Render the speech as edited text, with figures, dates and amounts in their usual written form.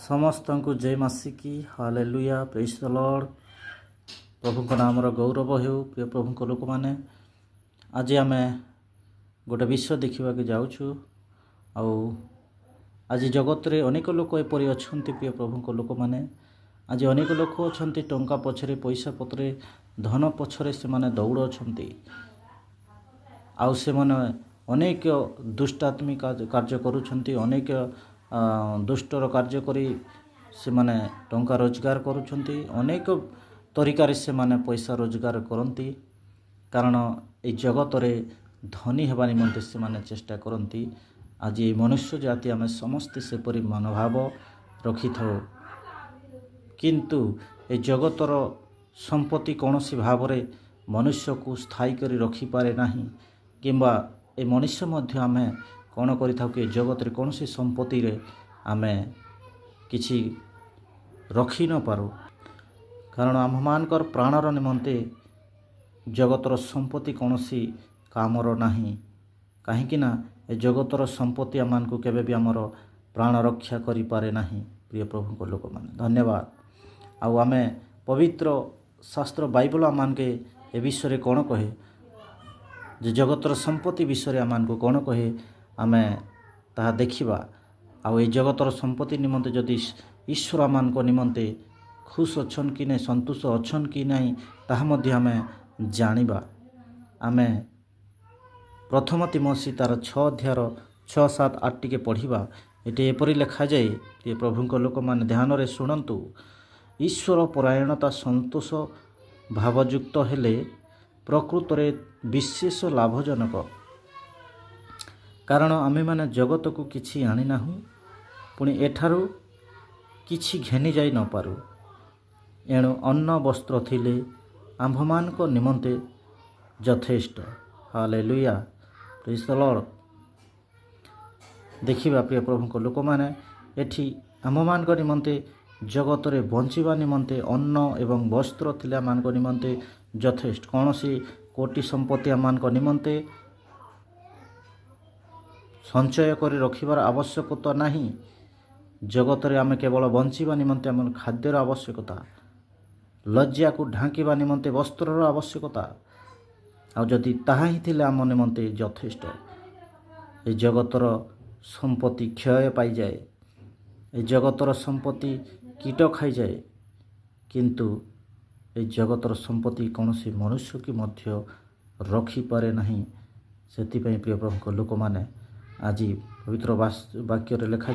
ସମସ୍ତଙ୍କୁ ଜୟ ମସିହ କି। ହାଲେଲୁୟା, ପ୍ରେଜ୍ ଦ ଲର୍ଡ। ପ୍ରଭୁଙ୍କ ନାମର ଗୌରବ ହେଉ। ପ୍ରିୟ ପ୍ରଭୁଙ୍କ ଲୋକମାନେ, ଆଜି ଆମେ ଗୋଟେ ବିଷୟ ଦେଖିବାକୁ ଯାଉଛୁ। ଆଉ ଆଜି ଜଗତରେ ଅନେକ ଲୋକ ଏପରି ଅଛନ୍ତି। ପ୍ରିୟ ପ୍ରଭୁଙ୍କ ଲୋକମାନେ, ଆଜି ଅନେକ ଲୋକ ଅଛନ୍ତି, ଟଙ୍କା ପଛରେ, ପଇସା ପତ୍ରରେ, ଧନ ପଛରେ ସେମାନେ ଦୌଡ଼ୁଛନ୍ତି। ଆଉ ସେମାନେ ଅନେକ ଦୁଷ୍ଟାତ୍ମିକ କାର୍ଯ୍ୟ କରୁଛନ୍ତି। ଅନେକ ଦୁଷ୍ଟର କାର୍ଯ୍ୟ କରି ସେମାନେ ଟଙ୍କା ରୋଜଗାର କରୁଛନ୍ତି। ଅନେକ ତରିକାରେ ସେମାନେ ପଇସା ରୋଜଗାର କରନ୍ତି, କାରଣ ଏଇ ଜଗତରେ ଧନୀ ହେବା ନିମନ୍ତେ ସେମାନେ ଚେଷ୍ଟା କରନ୍ତି। ଆଜି ଏଇ ମନୁଷ୍ୟ ଜାତି ଆମେ ସମସ୍ତେ ସେପରି ମନୋଭାବ ରଖିଥାଉ। କିନ୍ତୁ ଏ ଜଗତର ସମ୍ପତ୍ତି କୌଣସି ଭାବରେ ମନୁଷ୍ୟକୁ ସ୍ଥାୟୀ କରି ରଖିପାରେ ନାହିଁ, କିମ୍ବା ଏ ମନୁଷ୍ୟ ମଧ୍ୟ ଆମେ କ'ଣ କରିଥାଉ କି ଏ ଜଗତରେ କୌଣସି ସମ୍ପତ୍ତିରେ ଆମେ କିଛି ରଖି ନପାରୁ, କାରଣ ଆମ୍ଭମାନଙ୍କର ପ୍ରାଣର ନିମନ୍ତେ ଜଗତର ସମ୍ପତ୍ତି କୌଣସି କାମର ନାହିଁ। କାହିଁକି ନା ଏ ଜଗତର ସମ୍ପତ୍ତି ଆମମାନଙ୍କୁ କେବେ ବି ଆମର ପ୍ରାଣ ରକ୍ଷା କରିପାରେ ନାହିଁ। ପ୍ରିୟ ପ୍ରଭୁଙ୍କ ଲୋକମାନେ, ଧନ୍ୟବାଦ। ଆଉ ଆମେ ପବିତ୍ର ଶାସ୍ତ୍ର ବାଇବଲ ଆମମାନକେ ଏ ବିଷୟରେ କ'ଣ କହେ, ଯେ ଜଗତର ସମ୍ପତ୍ତି ବିଷୟରେ ଆମମାନଙ୍କୁ କ'ଣ କହେ, ଆମେ ତାହା ଦେଖିବା। ଆଉ ଏ ଜଗତର ସମ୍ପତ୍ତି ନିମନ୍ତେ ଯଦି ଈଶ୍ୱର ଆମମାନଙ୍କ ନିମନ୍ତେ ଖୁସ୍ ଅଛନ୍ କି ନାହିଁ, ସନ୍ତୋଷ ଅଛନ୍ କି ନାହିଁ, ତାହା ମଧ୍ୟ ଆମେ ଜାଣିବା। ଆମେ ପ୍ରଥମ ତୀମଥି ତାର 6 ଅଧ୍ୟାୟର 6, 7, 8 ଟିକେ ପଢ଼ିବା। ଏଠି ଏପରି ଲେଖାଯାଏ। ପ୍ରିୟ ପ୍ରଭୁଙ୍କ ଲୋକମାନେ, ଧ୍ୟାନରେ ଶୁଣନ୍ତୁ। ଈଶ୍ୱର ପରାୟଣତା ସନ୍ତୋଷ ଭାବଯୁକ୍ତ ହେଲେ ପ୍ରକୃତରେ ବିଶେଷ ଲାଭଜନକ। କାରଣ ଆମେମାନେ ଜଗତକୁ କିଛି ଆଣିନାହୁଁ, ପୁଣି ଏଠାରୁ କିଛି ଘେନି ଯାଇ ନପାରୁ। ଏଣୁ ଅନ୍ନ ବସ୍ତ୍ର ଥିଲେ ଆମ୍ଭମାନଙ୍କ ନିମନ୍ତେ ଯଥେଷ୍ଟ। ହାଲେଲୁୟା, ପ୍ରେଜ୍ ଦ ଲର୍ଡ। ଦେଖିବା ପ୍ରିୟ ପ୍ରଭୁଙ୍କ ଲୋକମାନେ, ଏଠି ଆମ୍ଭମାନଙ୍କ ନିମନ୍ତେ ଜଗତରେ ବଞ୍ଚିବା ନିମନ୍ତେ ଅନ୍ନ ଏବଂ ବସ୍ତ୍ର ଥିଲେ ଆମମାନଙ୍କ ନିମନ୍ତେ ଯଥେଷ୍ଟ। କୌଣସି କୋଟି ସମ୍ପତ୍ତି ଆମମାନଙ୍କ ନିମନ୍ତେ ସଞ୍ଚୟ କରି ରଖିବାର ଆବଶ୍ୟକତା ନାହିଁ। ଜଗତରେ ଆମେ କେବଳ ବଞ୍ଚିବା ନିମନ୍ତେ ଆମର ଖାଦ୍ୟର ଆବଶ୍ୟକତା, ଲଜ୍ଜାକୁ ଢାଙ୍କିବା ନିମନ୍ତେ ବସ୍ତ୍ରର ଆବଶ୍ୟକତା, ଆଉ ଯଦି ତାହା ହିଁ ଥିଲେ ଆମ ନିମନ୍ତେ ଯଥେଷ୍ଟ। ଏ ଜଗତର ସମ୍ପତ୍ତି କ୍ଷୟ ପାଇଯାଏ, ଏ ଜଗତର ସମ୍ପତ୍ତି କୀଟ ଖାଇଯାଏ, କିନ୍ତୁ ଏ ଜଗତର ସମ୍ପତ୍ତି କୌଣସି ମନୁଷ୍ୟକୁ ମଧ୍ୟ ରଖିପାରେ ନାହିଁ। ସେଥିପାଇଁ ପ୍ରିୟ ପ୍ରଭୁଙ୍କ ଲୋକମାନେ, ଆଜି ପବିତ୍ର ବାକ୍ୟରେ ଲେଖା